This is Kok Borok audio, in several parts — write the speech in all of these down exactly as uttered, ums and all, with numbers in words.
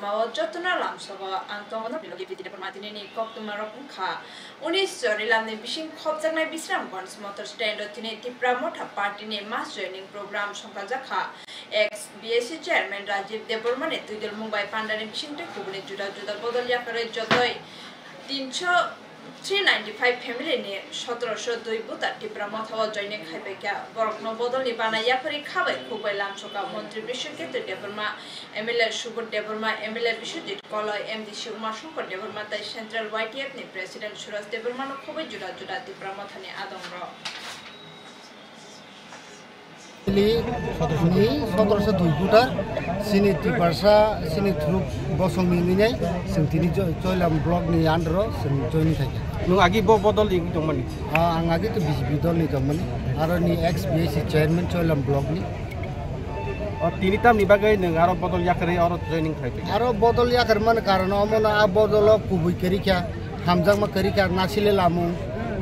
Mao jotono lamsogo ang tongo no Bilogi Biti Debbarma tinini koktwma rok wngkha. Unis Chorilamni bising khopjaknai Bisramganj Motor Stand o tini Tipra Motha Party ni mass joining program songkhajakha. Ex B S C chairman Rajiv Debbarma ni twidulmung bai pandani bisingtwi kubuni juda juda bodol yakarwi jotoi tinso three ninety five family ni sotoroso dui buta Tipra Motha o joining khaibaikha. Borokno bodolni bana yaphari khabai khukbai lamsoka Montri Bishnu Ketu Debbarma, M L A Subodh Debbarma, M L A Biswajit Koloi, M D C Uma Shankar Debbarma tai Central Y T F ni President Suraj Debbarma no khobwi juda juda Tipra Motha ni adongrok. Ni sotoroso dui voter, sini Tiprasa, sini Thuruk Bosong ni ninai, sing tini Choi-, Choilam block ni under o sing join khai. Nung agi bo bodol ni tongmani? Ah, ang agi to B J P dol ni tongmani, aro ni ex B S C chairman Choilam block ni. O tini tamni bagwi nung aro bodol yakarwi aro joining khai? Aro bodol yakar man karon omo no a bodol o kubui kwrwi kha. Hamjakma kwrwi kha, nasile lamung,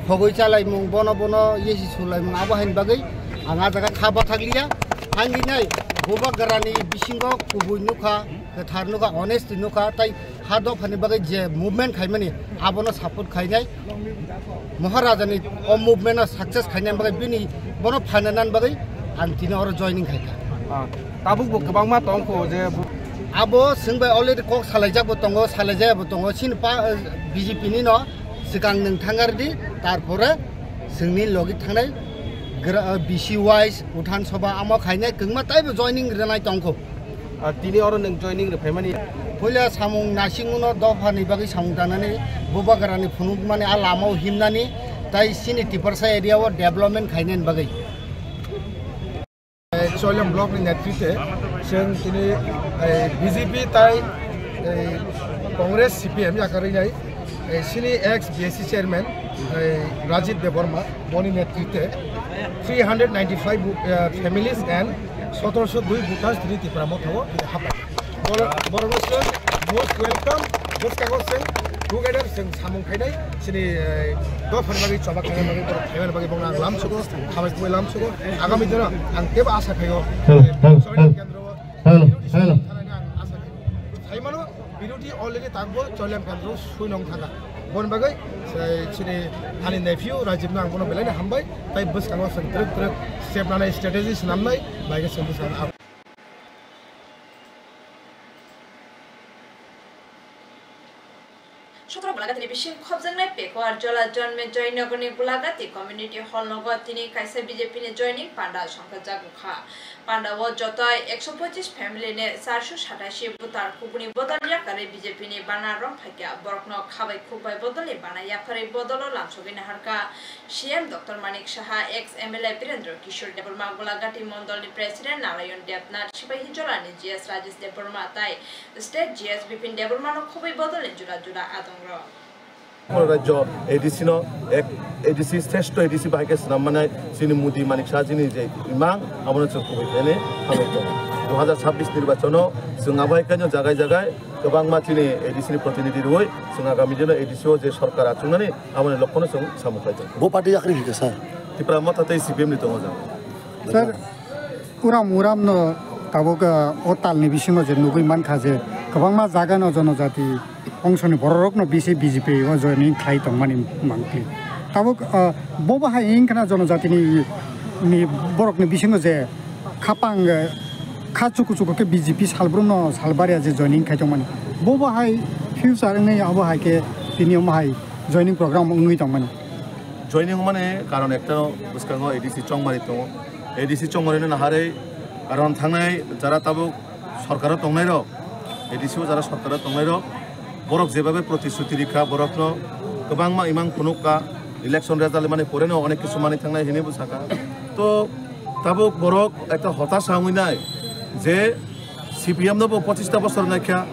khogwi chalaimung, bono bono yesi sulaimung, abo haini bagwi ang a jaga kha bathakliya. Ang nai Bubagrani bisingo kubui nukha, kwthar nukha, honesty nukha, tai ha dophani bagwi je movement khaimani, abono support khainai. Maharajani o movement no success khainani bagwi bini bono phainanani bagwi ang tini oro joining khaikha. Ah, tabuk bo kwbangma tongkho je bu- Abo swng bai already kok salaijak bo tongo, salaijaya bo tongo. Chini pa, B J P ni no swkang nwng thangar di, tarpore swngni logi thangnai gra-, B C wise, Uthan Sabha amo khainai kwngma taibo joining rwnai tongkho. Ah, tini oro nwng joining rwphaimani? Puila samung naisingmano dophani bagwi samung tanani, Bubagrani phunukmani a lamao himnani, tai chini Tiprasa area o development khainani bagwi. Choilam block ni netritwe chwng tini, eh, B J P tai, eh, Congress C P M yakarwi nai, eh, chini ex B S C chairman, eh, Rajit Debbarma boni netritwe three hundred ninety five, eh, families and sotoroso dui voters tini Tipra Motha o tini hapai. Boro-, borokno chwng most welcome, bwskango chwng together chwng samung khainai, chini, eh, dophani bagwi, choba khaina bagwi, borok khaimani bagwi, bongno ang lamsugo, hambai kubui lamsugo. Agami dino ang teibo asa khaio, Hello, eh, hello, Choilam hello. Kendro o Hello, hello. Thanani ang asa khaio. Saimano, birodhi already takbo Choilam Kendro sui nong thaka. Boni bagwi, eh, chini ani nephew Rajibno ang bono belaino hambai, tai bwskango chwng twrwk twrwk step nanai, strategy swnamnai, bai khe chwng bwskango. Sotro Golaghati ni bising khopjaknai Pekuar Jola Janme Joynagar ni Golaghati Community Hall nogo tini kaisa B J P ni joining panda songkha jago kha. Panda o joto ekso pochis family ni charso satashi voter kubuni bodol yakarwi B J P ni bana romphai kha. Borok no khabai khukbai bodol ni bana yakarwi bodol o lamsogwi naharkha. C M Doctor Manik Saha, ex M L A Birendra Kishore Debbarma, Golaghati Mondol ni President Narayan Debnath, Sipahijola ni G S Rajesh Debbarma tai State G S Bipin Debbarma no khobwi bodol ni jura jura adong rok. Pura rajyo A D C no ek A D C, shreshto A D C bahai khe swnam manai chini Modi Manik Saha chini je imang, abono chwng kubui khainai hambai tongo. Dui hazar chabbish nirbachon o chwng abo hai khe no jagai jagai kwbangma chini A D C ni protinidhi rwui chwng agami dino A D C o je sorkar achuknani, aboni lokhono chwng samung khlai tongo. Bo party yakri hika, sir? Tipra Motha tei C P M ni tongo jang. Sir, uram uram no tabuk, ah, o tal ni bisingo je nugui mankha je kwbangma jaga no jonojati ongsoni borok rok no bisi B J P o joining khlai tongmani mangpli. Tabuk, ah, bo bahai wngkhana jonojati ni, ni borok ni bisingo je khapang, eh, kha chuku chuku khe B J P salbrum no salbaria je joining khai tongmani. Bo bahai future wngnai abo hai khe tini omo hai joining program wngwi tongmani. Joining mani karon ekta bwskango A D C chongmari tongo. A D C chongmari no naharwi karon thangnai jara tabuk sorkaro tongnai rok, A D C o jara sorkaro tongnai rok, borok jebabe protisruti rikha, borokno kwbangma imang phunukka, election result mani poreno onek kisu mani thangnai hinwi bwsakha. To tabuk borok ekta hotasa wngwi nai je C P M no bo pochista bosor naikha,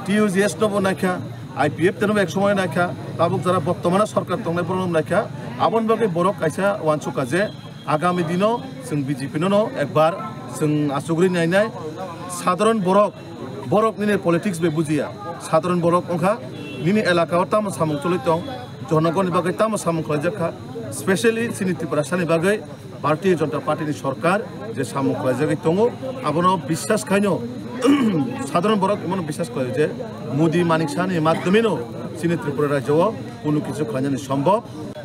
T U J S no bo naikha, I P F T no bo ek somoy naikha, tabuk jara bottomana sorkar tongnai borok no naikha, aboni bagwi borok kaisa uansukha je agami dino chwng B J P no no ekbar chwng achugri nainai. Sadharon borok, borok nini politics bai bujiya. Sadharon borok wngkha nini elaka o tamo samung choli tong, jonogoni bagwi tamo samung khlaijak kha, specially chini Tiprasa ni bagwi Bharatiya Janata Party ni sorkar je samung khlaijagwi tongo, abono biswas khaino Sadharon borok emon biswas khlai je Modi Manik Sahni madhyomeno chini Tripura rajyo o kunu kichu khlainani sombhob.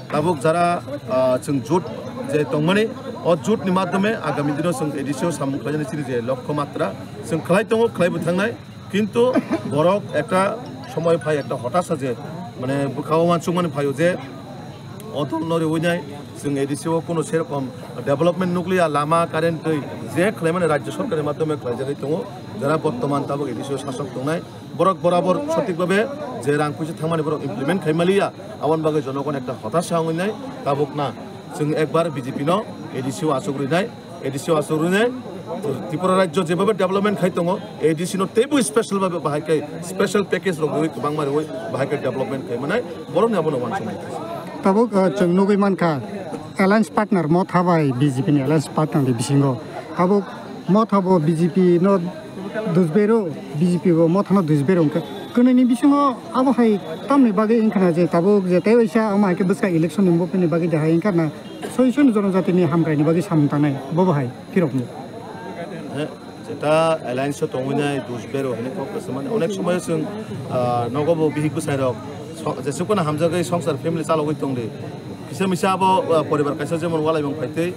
Tabuk jara, ah, chwng jut je tongmani, o jut ni madhyome agami dino chwng A D C o samung khlainani chini je lokho matra chwng khlai tongo, khlaibo thangnai. Kintu borok ekta somoy phai ekta hotasa je, mane, bwkha o uansukmani phaio je o dol no riwi nai chwng A D C o kuno serokom development nukliya, lama, current, twi je khlaimani rajya sarkar ni madhyome khlaijagwi tongo, jara bortoman tabuk A D C o sasok tongnai borok borabor sothik bhabe je rang puisa thangmani borok implement khai maliya, aboni bagwi jonogon ekta hotasa wngwi nai. Tabuk na chwng ekbar B J P no A D C o achuk rwi nai. A D C o aswk rwne Tripura rajyo jebabe development khai tongo, A D C no teibo special babe bahai khe special package rok rwui kwbangma rwui bahai khe development khai manai, borokni abono uansukmani. Tabuk, uh, chwng nugui mankha alliance partner Motha bai B J P ni alliance partner ni bisingo. Tabuk Motha bo B J P no dusbero, B J P bo Motha no dusbero wngkha. Kwnwi ni bisingo abo hai tamni bagwi wngkha na je tabuk je tei waisa ama hai khe bwskang election ni bopini bagwi de hai wngkha na. Soi soi jonojatini hamkraini bagwi samung tangnai, bo bahai phirokni. He, jeta alliance o tongwi nai, dusbero hwnwi kok kaisa mani. Onek somoyo chwng, ah, nogo bo bihik bwsai rok, so-, jesuk phano hamjagwi songsar family chalogwi tongdi. Kisa misa abo, ah, poribar kaisa jemon walaimung phaitwi.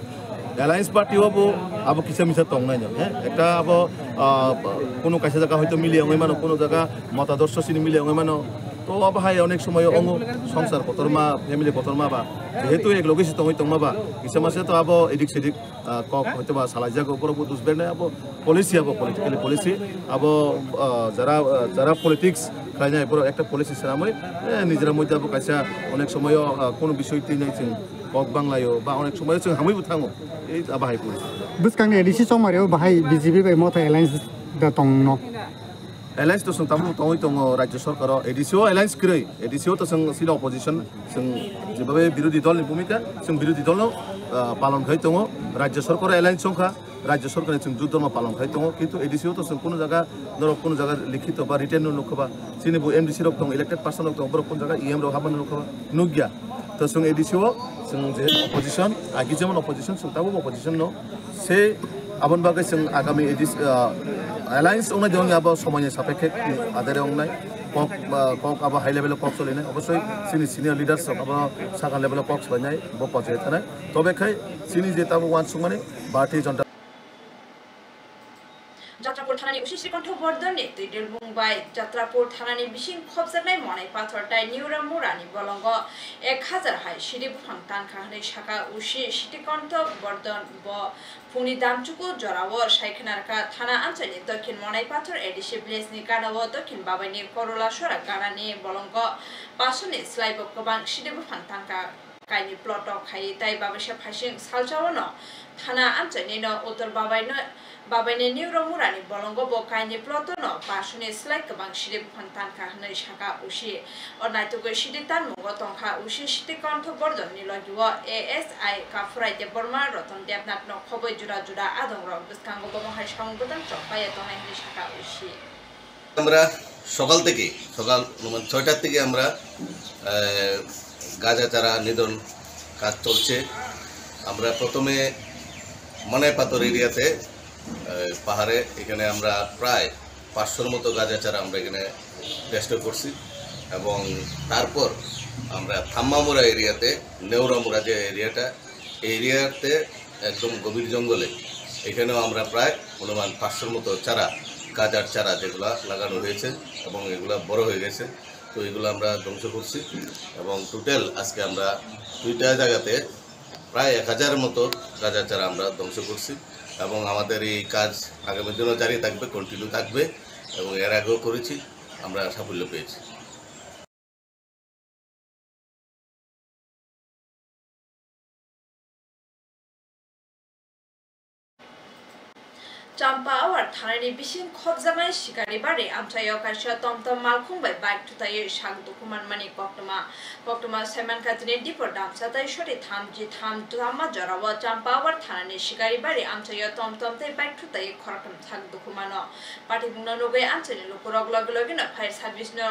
Alliance party o bo abo kisa misa tongnai no. He, ekta abo, ah, kunu kaisa jaga hoito miliya wngwi mano, kunu jaga matadorsho sini miliya wngwi mano. To abo hai onek somoyo ongo songsar kotorma, family kotorma ba. Jehetu ek loge se tongwi tongma ba, kisa masa to abo edik sedik, ah, kok hoito ba salaijago, borok bo dusbernai abo policy, abo politically policy, abo, ah, jara, ah, jara politics khlainai borok ekta policy swnamwi, eh, nijera moddhe abo kaisa onek somoyo, ah, kono bisoi twinai chwng kok banglaio ba onek somoyo chwng hamwi bo thango, ei abo hai policy. Bwskangni A D C chongmario bahai B J P bai Motha alliance da tongno. Alliance to chwng tabuk tongwi tongo rajya sarkar o, A D C o alliance kwrwi, A D C o to chwng sini opposition, chwng jebabe birodhi dol ni bhumika, chwng birodhi dol no, ah, palon khai tongo, rajya sarkar o alliance wngkha, rajya sarkar ni chwng jut dhormo palon khai tongo, kintu A D C o to chwng kunu jaga, norok kunu jaga likhito ba written no nukha ba, chini bo M D C rok tongo, elected person rok tongo, borok kunu jaga E M rok habmani nukha ba, nukya. To chwng A D C o chwng je opposition, agi jemon opposition, chwng tabuk opposition no. Se aboni bagwi chwng agami A D C, ah, alliance wngnai de wngya abo somoyni sapekhe adere wngnai. Kok, ah, kok abo high level o kok solinai. Obosoi chini senior leaders rok abo sakha level o kok solinai, bo pachai thanai. Tobe khai chini je tabuk uansukmani Bharatiya Janata Jatrapur thanani O C Srikantho Bordhon ni twi dilbung bai Jatrapur thanani bising khopjaknai Monai Pathor tai Niura Murani bolongo ek hazar hai sidi buphang tankha hwnwi saka O C Srikantho Bordhon. Bo phungni damchuku jorao sai khwnarkha thana amchaini Dokhin Monai Pathor A D C village ni ganao Dokhin Babaini Korola Sora ganani bolongo pasuni slai bo kwbang sidi buphang tankha. Kaini plot o khai tai babaisa phaising salchao no thana amchaini no Uttor Babaino, Babaini Niura Murani bolongo bo kaini plot o no pasuni slai kwbang sidi buphang tankha hwnwi saka O C. O naitugwi sidi tanmungo tongkha O C Srikantho Bordhon ni logi o A S I Kaphurai Debbarma, Roton Debnath no khobwi juda juda adong rok bwskango bomo hai samung bwtang chok paiya tongnai hwnwi saka O C. আমরা সকাল থেকে, সকাল অনুমান ছয়টার থেকে আমরা, আহ, গাজা চারা নিধন কাজ চলছে। আমরা প্রথমে মনাই পাথর এরিয়াতে, আহ, পাহাড়ে এখানে আমরা প্রায় পাঁচশোর মতো গাজা চারা আমরা এখানে ডেস্ট্রয় করছি এবং তারপর আমরা থাম্মামুড়া এরিয়াতে, নেওরামুড়া যে এরিয়াটা, এই এরিয়াতে একদম গভীর জঙ্গলে এখানেও আমরা প্রায় অনুমান পাঁচশোর মতো চারা, গাজার চারা যেগুলা লাগানো হয়েছে এবং এগুলা বড় হয়ে গেছে, তো এগুলো আমরা ধ্বংস করছি। এবং টোটাল আজকে আমরা দুইটা জায়গাতে প্রায় এক হাজারের মতো গাজার চারা আমরা ধ্বংস করছি এবং আমাদের এই কাজ আগামী দিনও জারি থাকবে, কন্টিনিউ থাকবে এবং এর আগেও করেছি, আমরা সাফল্য পেয়েছি। Champawar thanani bising khopjaknai Sikaribari amchaio kaisa tomtom malkhung bai bike thutaiwi sak dukhu manmani koktwma. Koktwma saimankha tini dipor damsa tai sori thamji tham thamma jorao Champawar thanani Sikaribari amchaio tomtom tei bike thutaiwi khoroktham sak dukhu mano. Patibungno nugwi amchaini lukurok logi logino fire service no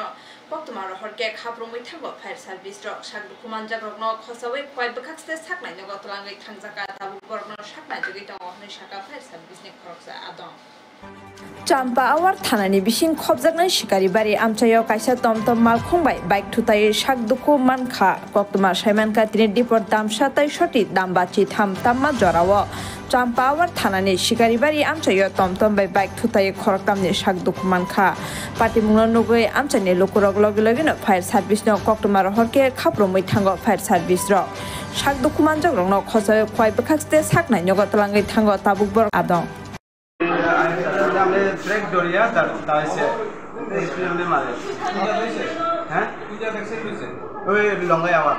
koktwma rohor khe khaprumwi thango fire service rok. Sak dukhu manjak rokno khosawi khowai bwkhak se saknai nogo twlangwi thangjaka, tabuk borokno saknai jagwi tongo hwnwi sakha fire service ni khoroksa adong. Champawar thanani bising khopjaknai Sikaribari amchaio kaisa tomtom malkhung bai bike thutaiwi sak dukhu mankha. Koktwma saimankha tini dipor damsa tai soti damba chitham tamma jorao Champawar thanani Sikaribari amchaio tomtom bai bike thutaiwi khoroktamni sak dukhu mankha. Patimungno nugwi amchaini lukurok logi logino fire service no koktwma rohorkhe khaprumwi thango fire service rok. Sak dukhu manjakrokno khochawi khwlai bwkhakste sak nainogo twlangwi thango tabuk borok adong. আমরা ব্রেক ধরিয়া দাঁড়-, দাঁড়াইছে। এই স্পিড আপনি মারে। হ্যাঁ? ওই লঙ্গাই আবার।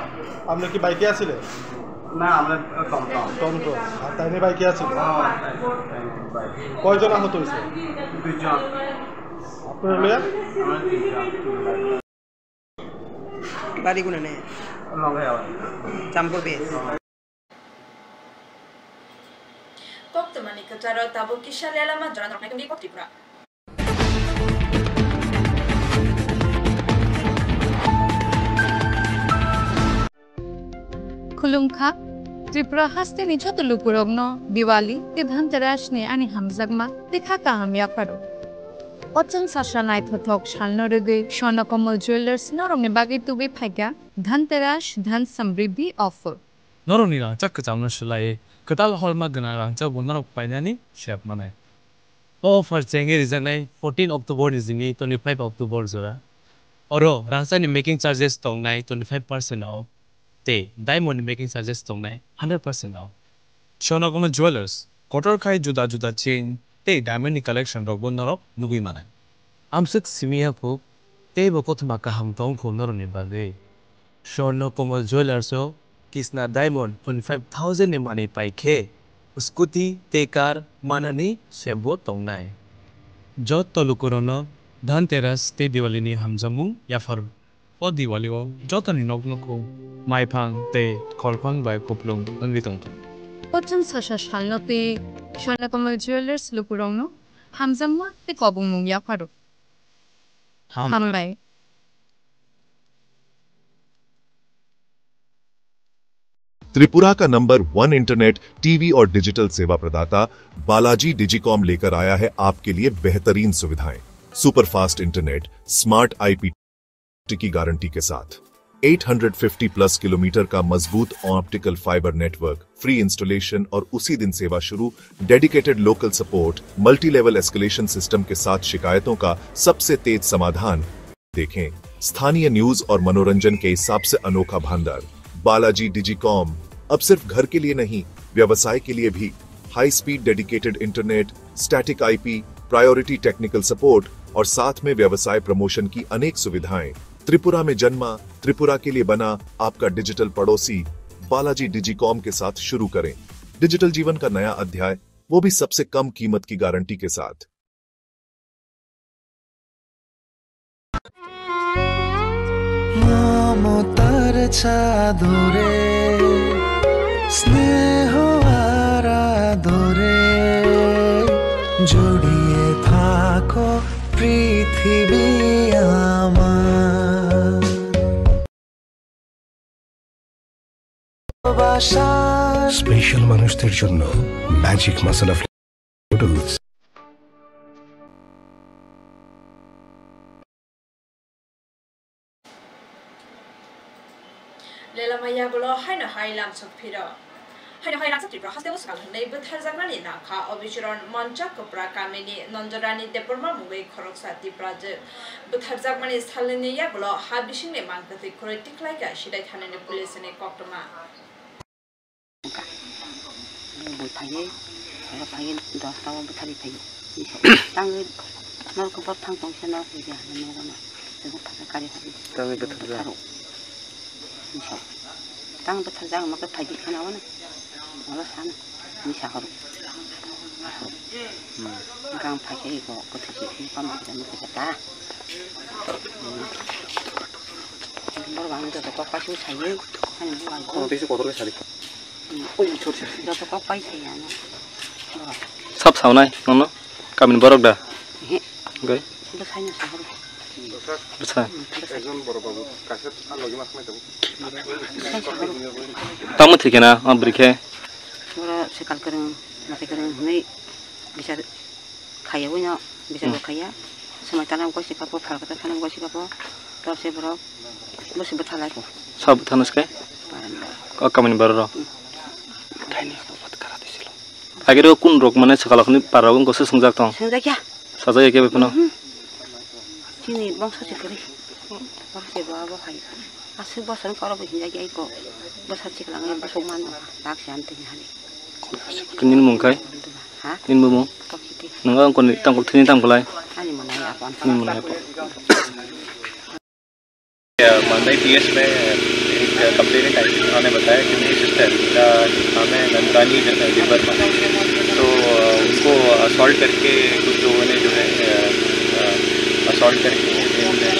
আপনি কি বাইকে আছিলেন? না, আমরা টমটম। টমটম। আর তাইনি বাইকে আছিল? হ্যাঁ, তাই, তাই, বাইক। কয়জন আহত হয়েছে? দুইজন। আপনার লইয়া? আমরা তিনজন। বাড়ি কোনে? লঙ্গাই আবার। চামকো বেশ। Koktwmani kwcharo tabuk kisa lelama jora noroknai tongdi kok Tripura. Khulumkha, Tripura hasteni joto lukurokno Diwali tei Dhanteras ni ani hamjakma tei kha kaham yapharo. O chwng sasa naithothok salno rwgwi Swarna Kamal Jewellers norokni bagwi tubui phaikha Dhanteras Dhan Samriddhi Offer. Norokni rangchak kwchamno swlaiwi kwtal holma gwnang rangchakbo norok painani sep manai. O offer chengwi rijaknai fourteen October ni simi twenty-five October jora. Oro rangchakni making charges tongnai twenty-five percent off tei diamond ni making charges tongnai hundred percent off. Swarna Kamal Jewellers, kotor khai juda juda chain tei diamond ni collection rokbo norok nugwi manai. Amswk simi ya phuk, teibo kothoma kaham tong kho norokni bagwi. Swarna Kamal Jewellers o Kisna Diamond twenty-five thousand ni manwi pai khe scooty tei car manani sebo tongnai. Joto lukurokno Dhanteras tei Diwali ni hamjakmung yapharo. O Diwali o jotoni nok nukhung maiphang tei kholphang bai kuplung wngwi tongthung. O chwng sasa salno tei Swarna Kamal Jewellers lukurokno hamjakma tei kobongmung yapharo. Ham. Hambai. Tripura का number one internet, TV और डिजिटल सेवा प्रदाता बालाजी डिजीकॉम लेकर आया है आपके लिए बेहतरीन सुविधाएं। सुपरफास्ट इंटरनेट, स्मार्ट आईपी की गारंटी के साथ, eight hundred fifty plus kilometre का मजबूत optical fibre network, free installation और उसी दिन सेवा शुरू, dedicated local support, multi level escalation system के साथ शिकायतों का सबसे तेज समाधान। देखें स्थानीय न्यूज और मनोरंजन के हिसाब से अनोखा भंडार। बालाजी डिजीकॉम अब सिर्फ घर के लिए नहीं, व्यवसाय के लिए भी। High speed dedicated internet, static IP, priority technical support और साथ में व्यवसाय प्रमोशन की अनेक सुविधाएं। त्रिपुरा में जन्मा, त्रिपुरा के लिए बना आपका डिजिटल पड़ोसी बालाजी डिजीकॉम के साथ शुरू करें डिजिटल जीवन का नया अध्याय, वो भी सबसे कम कीमत की गारंटी के साथ। মমতার চাদরে, স্নেহ আর আদরে জড়িয়ে থাকো পৃথিবী আমার। স্পেশাল মানুষদের জন্য ম্যাজিক মশলা noodles. Lelama yagulo haino hai lamsok phiro. Haino hai rangchak Tripura haste bwswkang hwnwi bwtharjaknani nangkha Obichuron Monchok Kwpra kamini Nonjorani Debbarma mungwi khoroksa Tiprajwk. Bwtharjakmani salnwini yagulo ha bisingni mangkwtwi khurui tikhlaikha sidai thanani police ni koktwma. Bui phaiwi, oro phaiwi dosta o bwtharwi phaiwi. Tangwi norok bor thang tong se norok phaikha hinwi norok no. Tangwi bwtharwi phaiwi. Tangwi bwtharjak. Tangwi bwtharjak, omo khe phaidi kheno abono. Oro sana. Misa horo. Gang phaikhe iko kwthwi se phai pama khe nukha ta. Borok ang joto kok paisuk sayo. Ani borok ang. Kono tei se kotor khe sadi. Oi, sorry, sorry. Joto kok pai sayo ano. Borok. Sab saunai nono? Kamini borok da? Ehe. Gai? Bwsai no sahoro. Bwsa? Ekjon borok babu, kaisa a logi ma khnai tabuk. Bwsai sahoro. Tamo thikena, a bwrwi khe? Borok swkal kwrwng, mwtai kwrwng hwnwi bichar. Kaya wino bisa Hmm. bo kaya. Samai tanam ko sika po, phal kata tanam ko sika po. Tau se borok. Bo se bwtha lai ko. Sa bwtha no skai? Paran. O kamani baro ro. Hmm. Thaini ko bwtha kara di silo. Agero kun rok mane sakala khni para rok ko se songjak tong. Songjak ya. Sajak ya ke bepano. Mhm. Chini bongso se kari. Bongso se bo abo hai. Aswk bosor wngkha oro bo hinjak ya iko. Bwsa chiklang ya bwswk mano. Tak se amtwi ni hani. Nini mung khai? Ha? Nini bo mung? Tokiti. Nang ang koni tang thini tang belai. Ani mung nai apon. Nini mung nai apon. मंडई पीएस में एक कंप्लेनेंट आई थी। उन्होंने बताया कि मेरी सिस्टर का नाम है नंदरानी गिरवर्मा। तो उनको असॉल्ट करके कुछ लोगों ने जो है असॉल्ट करके,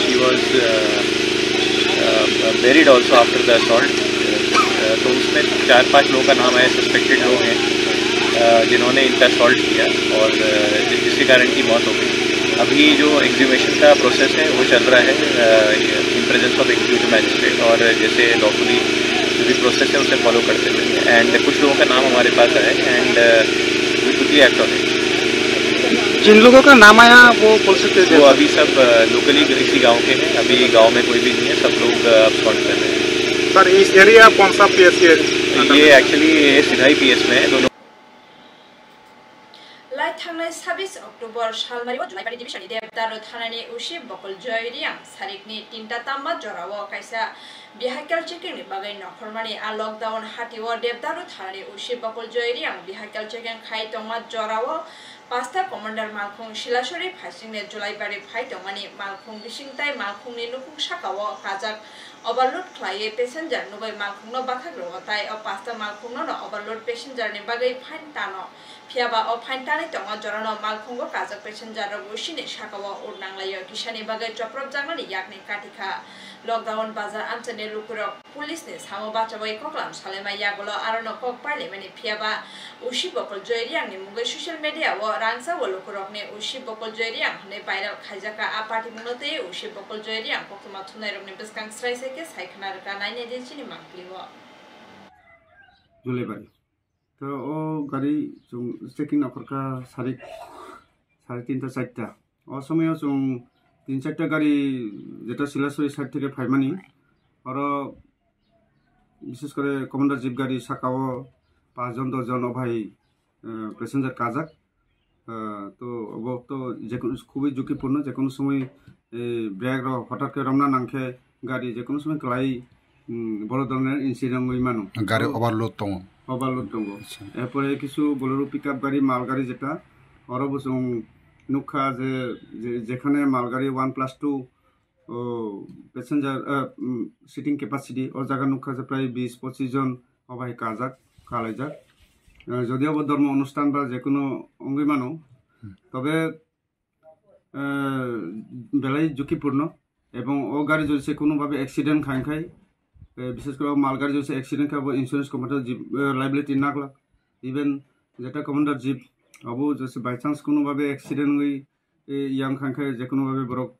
she was buried also after the assault. तो उसमें चार पांच लोगों का नाम है, सस्पेक्टेड लोग हैं, जिन्होंने इनका असॉल्ट किया। और जिसके कारण की मौत हो गई। अभी जो एक्सह्यूमेशन का प्रोसेस है वो चल रहा है in presence of executive magistrate, और जैसे लॉफुली जो भी प्रोसेस है उसे फॉलो करते हुए। एंड कुछ लोगों का नाम हमारे पास आया है and we quickly act on it. जिन लोगों का नाम आया वो कौन से थे? वो अभी सब लोकली इसी गांव के हैं, अभी गांव में कोई भी नहीं है, सब लोग अब सॉल्व कर रहे हैं। सर, इस एरिया कौन सा पीएस के? ये एक्चुअली ये सिधाई पीएस में है दोनों। Lai thangnai sabis October salmari o Julaipari division ni Devdaru thanani usi Bokol Joy Riang sarikni tinta tamma jorao kaisa vehicle checking ni bagwi nokhormani a lockdown hati o Devdaru thanani usi Bokol Joy Riang vehicle checking khai tongma jorao pasta commander malkhung Silasuri phaisingni Julaipari phai tongmani malkhung bising tai malkhungni nukhung sakao kajak overload khlaiwi passenger nugwi malkhungno bathak rwo tai o pasta malkhungno no overload passenger ni bagwi fine tano. Phiya ba o fine tanwi tongo jorano malkhungo kajak passenger rok usini sakao ur nanglaio kisani bagwi chopropjaknani yakni katikha. Lockdown bazar amchaini lukurok police ni samo bachaui koklam salaima yagulo arono kok pailaimani phiya ba usi Bokol Joy Riang ni mungwi social media o rangsa o lukurokni usi Bokol Joy Riang hwnwi viral khaijaka a patimungno tei usi Bokol Joy Riang koktwma thumnairokni bwskang srai sai khe sai khna rwkha nainai di chini mangpili o. Julaibari. To o gari chwng checking nakhorkha sarik, sare tinta charta. O somoyo chwng tin charta gari jeta Silasuri side theke phaimani. Oro bishes kore commander jeep gari sakao pachjon doshjon o bhai, eh, passenger kajak. Ah, to obo to jekunu khubui jukipurno, jekunu somoi, eh, brake rok hotat khe romna nangkhe gari jekunu somoi kwlai, mm, boro dhoronor incident wngwi mano. Gari overload tongo. Overload tongo. Acha. Erpore kisu Bolero pickup gari, mal gari jeta, oro bo chwng nukha je, je, jekhane mal gari one plus two, o passenger, ah, mm, seating capacity, o jaga nukha je prai bis pochis jon o bai kajak, kalaijak. Ah, jodio bo dhormo onusthan ba jekunu wngwi mano, tobe, ah, belai jukipurno, ebong o gari jodi se kunu babe accident kha, khai, eh, bishes kore o mal gari jodi se accident kha, bo insurance company to jib-, eh, liability naglak. Even jeta commander jeep, abo jodi se by chance kunu babe accident wngwi, eh, yang kha, khai jekunu babe borok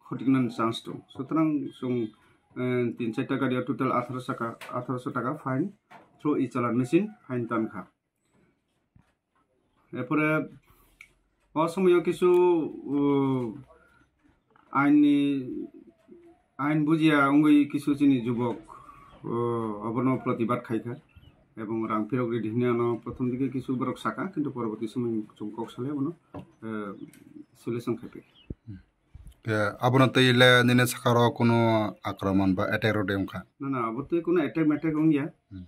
khotiknani chance tong. Sutrang chwng, eh, tin charta gari o total atharoso taka, atharoso taka fine through e-challan machine fine tankha. Erpore o somoyo kisu, uh, aini, ain bujiya wngwi kisu chini jubok, uh, obono protibad khaikha. Ebong rang phirok ridi hwnwi ano prothom dike kisu borok saka, kintu poroborti somoy chwng kok salai abono, uh, solution khaipai. Khe abono twi le nini sakao kunu akromon ba attack rok de wngkha? Na, na, abo twi kunu attack mattack wngya. Hmm.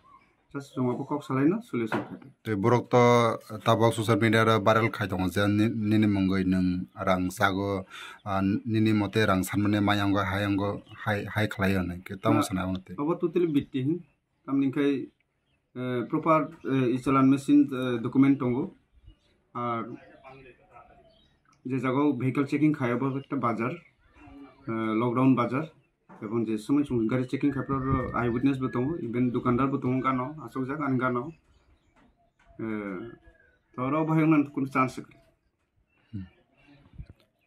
Just chwng abo kok salaino solution khaidi. Tei borok to tabok social media ro viral khai tongo je ni-, nini mungwi nwng rang chago, ah, nini mote rang sanmani mai yango, hai yango, hai, hai khlai ya hwnwi. Khe tamo Na, sana abono twi? Abo totally bitti hin. Tamni khai, eh, proper, eh, e-challan machine, eh, document tongo. Ar je jagao vehicle checking khai, abo ekta bazar, eh, lockdown bazar. Ebong je somoi chwng gari checking khai, phuru eyewitness bo tongo, even dukandar bo tongo gano, achukjak ani gano. Eh, to oro bahai wngna kunu chance kwrwi.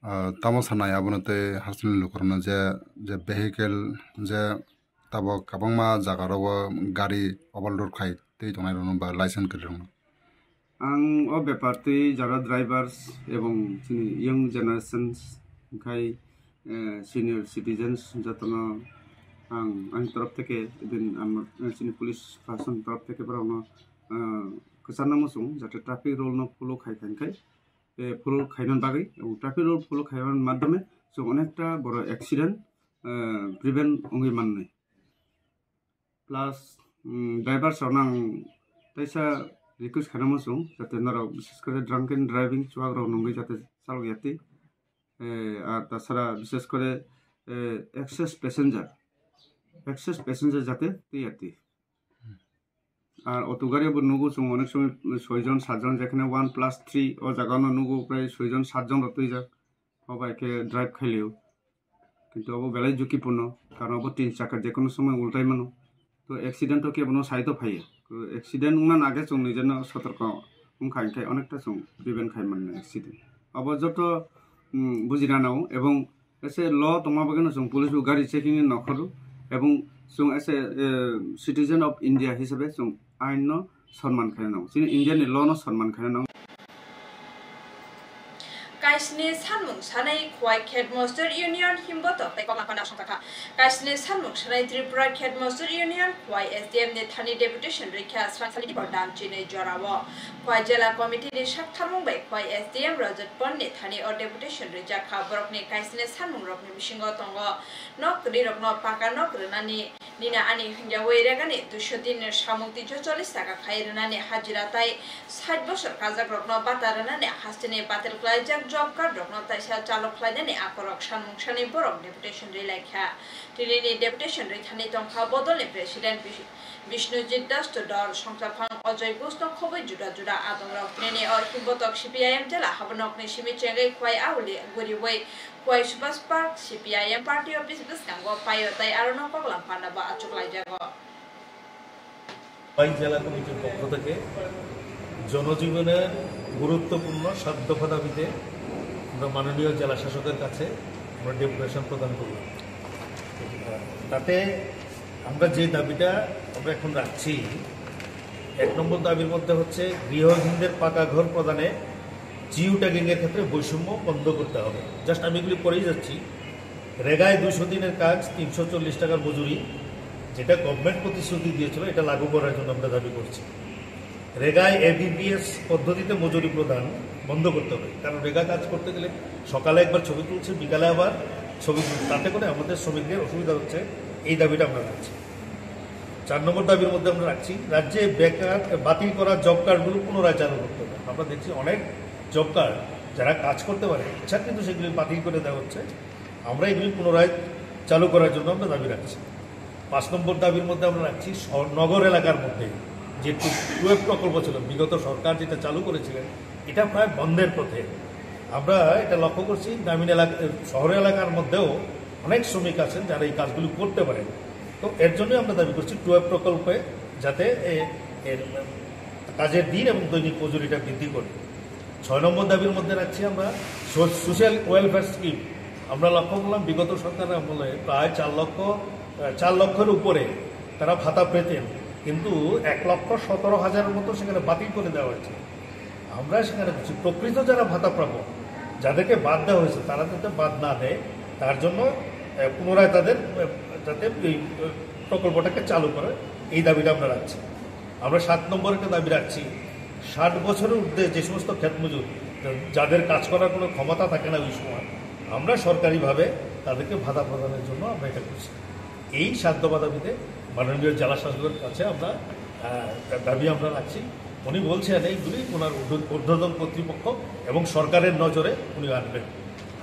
Ah, tamo sanai abono tei hasteni lukurokno je, je vehicle je tabok kwbangma jaga rogo gari overload khai twi tongnai rokno ba license kwrwi rokno. Ang o bepar twi jara drivers ebong chini young generations, hwnkhe, eh, senior citizens jotono ang ani torof theke, even amar, eh, chini police proshashan torof theke borokno, eh, kwcharna muchung jate traffic rule no follow khai khai khai, eh, follow khaina bagwi, ebong traffic rule follow khaina madhyome chwng onekta boro accident, eh, prevent wngwi mannai. Plus, mm, drivers rokno ang teisa request khaina muchung, jate norok bishes kore drunken driving chuak rok nungwi jate chalok ya twi. Eh, ar tasara bishes kore, eh, excess passenger, excess passenger jate twi ya twi. Ar auto gari bo nugo chwng onek somoi soi jon sat jon, jekhane one plus three o jaga no nugo prai soi jon sat jon rok twi jak. O bai khe drive khailio. Kintu abo belai jukipurno, karon abo tin chakka je kono somoi ultai mano. To accident to kebono side o phaiya. To accident wngna age chwng nijeno sotorko wngkha, hinkhe onekta chwng prevent khai mano accident. Abo joto, mm, bujina nango, ebong ese law tongma bagwino chwng police bo gari checking ni nokhoro, ebong chwng ese, eh, citizen of India hisabe chwng ain no sonman khaina nango. Chini India ni law no sonman khaina nango. Kaisni sanmung sanai Khwai Khet Mostor Union himbotok tei Koklangpana songkha. Kaisni sanmung sanai Tripura Khet Mostor Union Khwai S D M ni thani deputation rikha srang salini bordam chini jorao. Khwai Jela Committee ni sak tharmung bai Khwai S D M Rajat Pon ni thani o deputation rijak kha. Borokni kaisni sanmung rokni bisingo tongo nok kwrwi rokno paka nok rwnani, nini ani hwnjawi regani duiso din ni samung tinso chollis taka khai rwnani hajira tai sait bosor kajak rokno bata rwnani hasteni batil klaijak job card rokno taisa chalo khlainani akorok sanmung sani borok deputation ri laikha. Tinini deputation ri thani tongkha bodolni president Bish-, Bishnujit Das Todor, songchaphang Ajoy Bush no khobwi juda juda adongrok. Tinini o himbotok C P I M jela habonokni simi chengwi Khwai Auli guriwi Khwai Subhas Park C P I M party office bwskango paio tai arono koklam panda bo achuklaijago. Khwai জেলা কমিটির পক্ষ থেকে জনজীবনের গুরুত্বপূর্ণ সাত দফা দাবিতে আমরা মাননীয় জেলা শাসকের কাছে আমরা ডেপুটেশন প্রদান করলাম। তাতে আমরা যে দাবিটা আমরা এখন রাখছি, এক নম্বর দাবির মধ্যে হচ্ছে গৃহহীনদের পাকা ঘর প্রদানে জিও ট্যাগিংয়ের ক্ষেত্রে বৈষম্য বন্ধ করতে হবে। জাস্ট আমি এগুলি পড়েই যাচ্ছি। রেগায় দুশো দিনের কাজ, তিনশো চল্লিশ টাকার মজুরি, যেটা গভর্নমেন্ট প্রতিশ্রুতি দিয়েছিল, এটা লাগু করার জন্য আমরা দাবি করছি। রেগায় এবিপিএস পদ্ধতিতে মজুরি প্রদান বন্ধ করতে হবে, কারণ রেগা কাজ করতে গেলে সকালে একবার ছবি তুলছে, বিকালে আবার ছবি তুলছে, তাতে করে আমাদের শ্রমিকদের অসুবিধা হচ্ছে। এই দাবিটা আমরা রাখছি। চার নম্বর দাবির মধ্যে আমরা রাখছি রাজ্যে বেকার, বাতিল করা জব কার্ডগুলো পুনরায় চালু করতে হবে। আমরা দেখছি অনেক জব কার্ড যারা কাজ করতে পারে ইচ্ছাকৃত সেগুলি বাতিল করে দেওয়া হচ্ছে। আমরা এগুলি পুনরায় চালু করার জন্য আমরা দাবি রাখছি। পাঁচ নম্বর দাবির মধ্যে আমরা রাখছি শ-, নগর এলাকার মধ্যে যে টু-, টুয়েলভ প্রকল্প ছিল, বিগত সরকার যেটা চালু করেছিলেন, এটা প্রায় বন্ধের পথে। আমরা এটা লক্ষ্য করছি, গ্রামীণ এলাকা, শহর এলাকার মধ্যেও অনেক শ্রমিক আছেন যারা এই কাজগুলি করতে পারেন। তো এর জন্যই আমরা দাবি করছি টুয়েলভ প্রকল্পে যাতে এ-, এর কাজের দিন এবং দৈনিক মজুরিটা বৃদ্ধি করে। ছয় নম্বর দাবির মধ্যে রাখছি আমরা সো-, সোশ্যাল ওয়েলফেয়ার স্কিম। আমরা লক্ষ্য করলাম বিগত সরকারের আমলে প্রায় চার লক্ষ, আহ, চার লক্ষের উপরে তারা ভাতা পেতেন, কিন্তু এক লক্ষ সতেরো হাজারের মতো সেখানে বাতিল করে দেওয়া হয়েছে। আমরা সেখানে কিছু প্রকৃত যারা ভাতা প্রাপক, যাদেরকে বাদ দেওয়া হয়েছে, তারা যাতে বাদ না দেয়, তার জন্য, আহ, পুনরায় তাদের, আহ, যাতে এই, আহ, প্রকল্পটাকে চালু করে, এই দাবিটা আমরা রাখছি। আমরা সাত নম্বর একটা দাবি রাখছি, ষাট বছরের ঊর্ধ্বে যে সমস্ত ক্ষেত মজুর, যাদের কাজ করার কোনো ক্ষমতা থাকে না ওই সময়, আমরা সরকারিভাবে তাদেরকে ভাতা প্রদানের জন্য আমরা এটা করছি। এই সাত দফা দাবিতে মাননীয় জেলা শাসকের কাছে আমরা, আহ, দাবি আমরা রাখছি। উনি বলছেন এইগুলি ওনার ঊর্ধ্ব-, ঊর্ধ্বতন কর্তৃপক্ষ এবং সরকারের নজরে উনি আনবেন।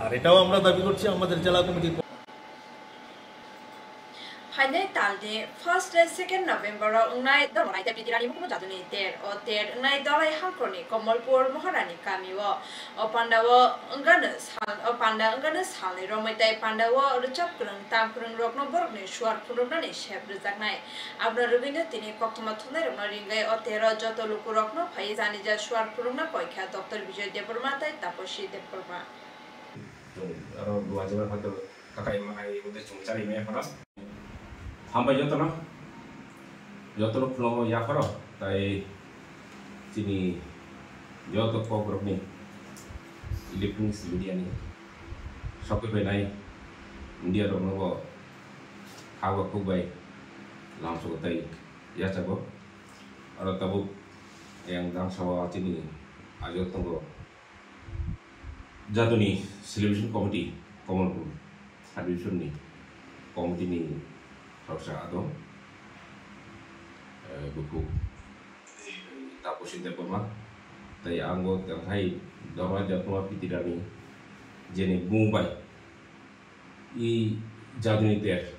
আর এটাও আমরা দাবি করছি আমাদের জেলা কমিটির পক্ষ Phainai talni first tei second November o wngnai Dharmanaitep Titirani Mukumu Jaduni ter. O ter wngnai Dalai Hangkorni Komolpur Moharani kamio. O pandao wngano sal, o panda wngano salni romwi tei pandao rwchap kwrwng, tam kwrwng rokno borokni suar phunuknani sep rwjaknai. Abono rwgwino tini koktwma thumnairokno ringwi o tero joto lukurokno phaiwi janija suar phunukna koikha Doctor Bijoy Debbarma tei Taposi Debbarma. Chwng aro duajibar hoito kakai manai, ode chwng chari maya phano. Hambai jotono, jotono khulumgo yapharo, tai chini Joto kokborokni electronics media ni sokwi phainai media rokno bo habo khuk bai lamsogo tei yachago. Oro tabuk yang dangsao chini ajok tongo jatoni celebration committee, Kamalpur sub division ni committee ni khoroksa adong, eh, bukhuk Tapusi Debbarma, tei ang bo tei hai Dharma Debbarma Pitirani jeni bung bai i jaduni ter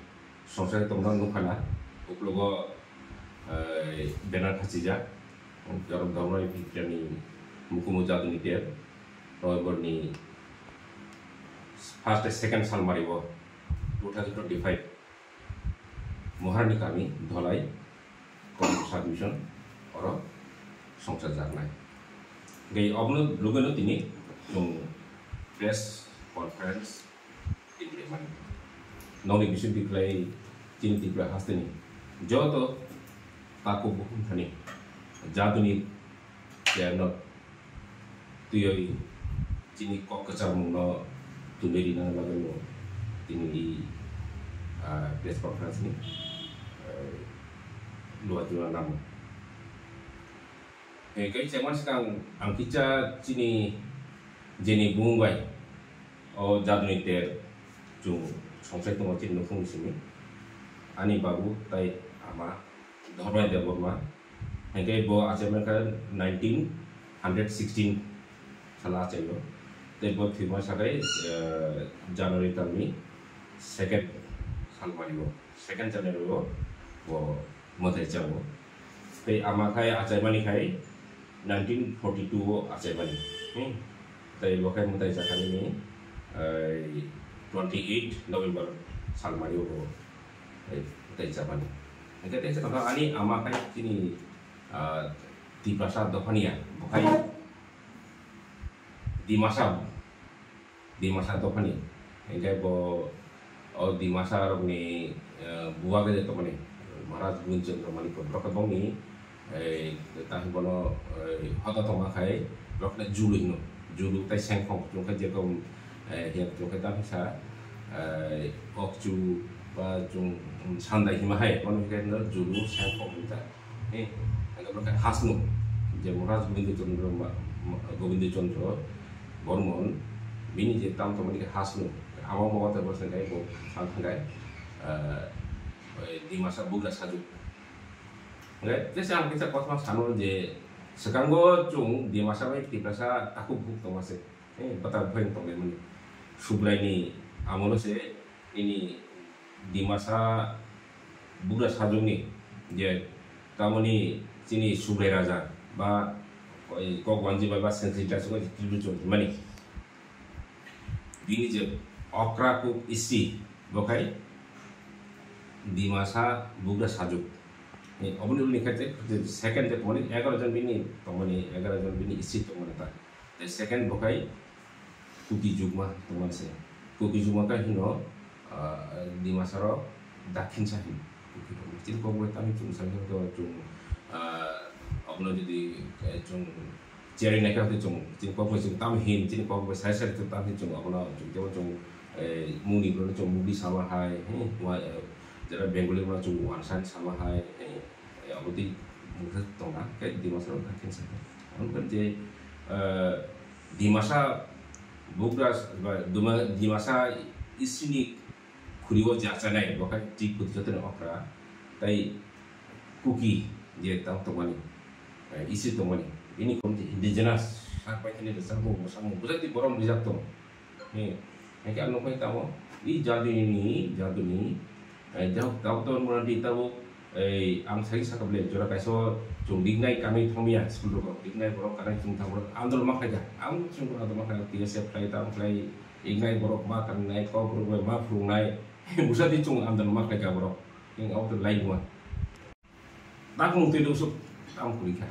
songchai tongna nukha na, uklogo, eh, banner khachijak, Dharma Debbarma Pitirani mukumu jaduni ter, November ni first tei second salmari o two thousand twenty-five. Moharani kami Dholai, Kamalpur sub division, oro songchar jaknai. Gai obno lugano tini chwng press conference tini mani. Nokni bising tiklai chini Tripura hasteni joto takhuk bukhuk thani jaduni Kernok twiwi chini kok kwchangmungno tubui rina bagwino tini, ah, press conference ni, eh, luatuna namo. Eh, kaisa mani swkang ang kisa chini jeni bung bai o jaduni ter chwng songchai tongo chini nukhungni simi. Ani babu tai ama Dharma Debbarma. Hingke bo achai mankha nineteen hundred sixteen sala achaio. Tei bo thwima sakai, eh, January talni second salmani o, second January o bo mwtai chao. Tei ama khai achaimani khai nineteen forty-two o achaimani. Hmm. Tei bo khai mwtai chakhani ni, eh, twenty-eight November salmani o bo, eh, mwtai chamani. Hingke tei se kotor ani ama khai chini, ah, Tiprasa dophani ya, bo khai Dimasa, Dimasa dophani. Hingke bo o Dimasa rokni, eh, buwa gede tongmani, Maharaj Govind Chandra Manik, borok bongni, eh, tahi bono, eh, hoda tongma khai, borok no julu hino, julu tei sengkhong, chwng khe jekom, eh, hiya chwng khe tamisa, eh, okchu ba chwng sandai hima hai, bono hingke no julu sengkhong hinta. Eh, hingke borok khe hasno, je Maharaj Govind Chandra Ma-, Ma-, Govind Chandra Bormon, bini je tam tongmani khe hasno, ama bawa tei borok sengkhai bo ang thangkhai, eh, oi Dimasa bugra sajwk. Hingke jesa ang kisa kothoma sano je swkango chwng Dimasa bai Tiprasa takhuk bukhuk tongma se, eh, bwtak buphang tonglaimani. Subraini amolo se nini Dimasa bugra sajwkni je tamoni chini Subrai Raja ba, oi, kok wanji bai ba sensitized wngkha Tribujor hinmani. Bini je okra kuk isi bo khai Dimasa bugra sajwk. Ni oboni uni khai je second je tongmani egaroh jon bini tongmani, egaroh jon bini isi tongmani ta. Tei second bo khai Kuki Jugma tongmani se. Kuki Jugma khai hino, ah, Dimasa rok Dakhin sa hin. Kuki rok. Chini kok bai tamo chwng sa hin to chwng, ah, obono jodi, eh, chwng Cherry naikha hwnkhe chwng, chini kok bai chwng tamo hin, chini kok bai sai sai chwng tamo hin chwng abono chwng teibo chwng, eh, mungni borokno chwng mugwi sama hai, hmm, wa-, eh, jera Bengali borokno chwng wansan sama hai, eh, eh, abo tei mungsa tongna khe Dimasa rok khe sa. Abo khe je, eh, Dimasa bugra ba Duma-, Dimasa isini khuri o je achanai bo khe twi kwtwi jotono okra tei Kuki je tamo tongmani, eh, isi tongmani, bini community indigenous sak pai thani rwchapmung mwsamung bwsai twi borom rijak tongo. He, hingke ang nukmani tamo, i jaduni, jaduni, eh, jahok tamo to mura di tamo, eh, ang sai saka bole jora kaisa o chwng riknai kami thangmia school rok riknai borok kanai chwng thang borok andol ma khaika, ang chwng andol ma khaika, T S F khlai tamo khlai, riknai borok ma kanai, kok borok bai ma phurungnai, bwsai twi chwng andol ma khaika borok, hing abo to lai nua. Takmung twi dusuk tam kwrwi kha.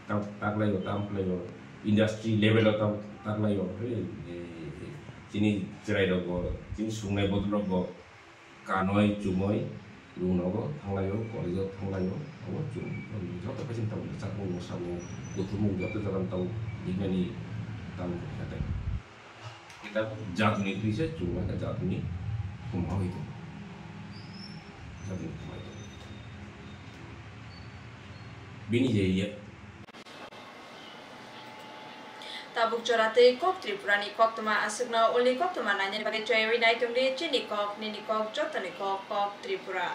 Tam taklaio, tam khlaio, industry level o tam taklaio. He, he, he. Chini chwrai rok bo, chini sungnai bodol rok bo kanoi, chumoi, Chwng nogo thanglaio, college-o thanglaio, abo chwng joto kaisin tabuk rwchapmung, mwsamung, kuthumung joto jagao tabuk rinani tabuk khatai. Kita jatni twi se chwng kha jatni khumha bai tongo. Jatni khumha bai tongo. Bini je ye Tabuk jora tei kok Tripura ni koktwma aswkno ulni koktwma nainani bagwi choyawi naitung di chini kok, nini kok, jotoni kok, kok Tripura.